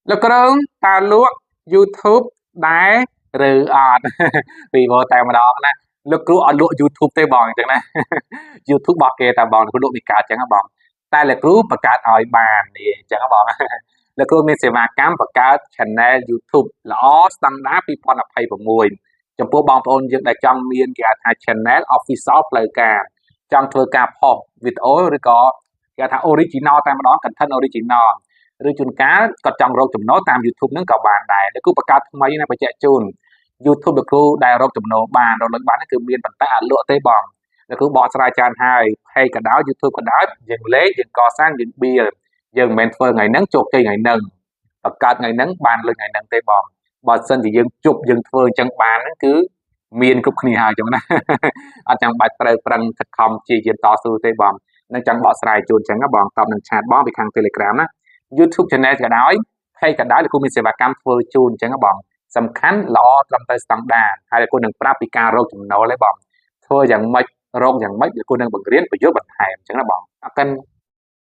លោកគ្រូតើលក់ YouTube ដែរឬអត់ ពីមកតែម្ដងណាលោកគ្រូអត់លក់ YouTube ទេបងអញ្ចឹងណា YouTube របស់គេតែបងលោកគ្រូលក់ពីកើតអញ្ចឹងណាបងតែលោកគ្រូបង្កើតឲ្យបាននេះអញ្ចឹងណាបង លោកគ្រូមានសេវាកម្មបង្កើត Channel YouTube ល្អស្តង់ដារ2026ចំពោះបងប្អូនយើងដែលចង់មានគេហៅថា Channel Official ផ្លូវការចង់ធ្វើការផុសវីដេអូឬក៏គេហៅថា original តែម្ដង content original ឬជួនកាលគាត់ចង់រកចំណូលតាម YouTube ហ្នឹងក៏បានដែរលោកគ្រូបង្កើតថ្មីណាបញ្ជាក់ជូន YouTube លោកគ្រូដែលរកចំណូលបានរកលុយបានគឺមានប៉ុន្តែអត់លក់ទេបងលោកគ្រូបកស្រាយច្រើនហើយ page ក៏ដោយ YouTube ក៏ដោយយើងលេងយើងកសាងយើង build យើងមិនមែនធ្វើថ្ងៃហ្នឹងជោគជ័យថ្ងៃហ្នឹងបង្កើតថ្ងៃហ្នឹងបានលុយថ្ងៃហ្នឹងទេបងបើសិនជាយើងជប់យើងធ្វើអញ្ចឹងបានហ្នឹងគឺមានគ្រប់គ្នាហើយអញ្ចឹងណា អត់ចាំបាច់ត្រូវប្រឹងខិតខំជាយាមតស៊ូទេបងនឹងចង់បកស្រាយជូនអញ្ចឹងណាបងតបនឹង chat បងពីខាង Telegram ណា YouTube Channel ក៏ដោយ page ក៏ដោយលោកគ្រូមានសេវាកម្មធ្វើជូនអញ្ចឹងណាបងសំខាន់ល្អត្រឹមត្រូវស្តង់ដារហើយលោកគ្រូនឹងប្រាប់ពីការរកចំណូលឯងបងធ្វើយ៉ាងម៉េចរកយ៉ាងម៉េចលោកគ្រូនឹងបង្រៀនបញ្យល់បន្ថែមអញ្ចឹងណាបងអរគុណ។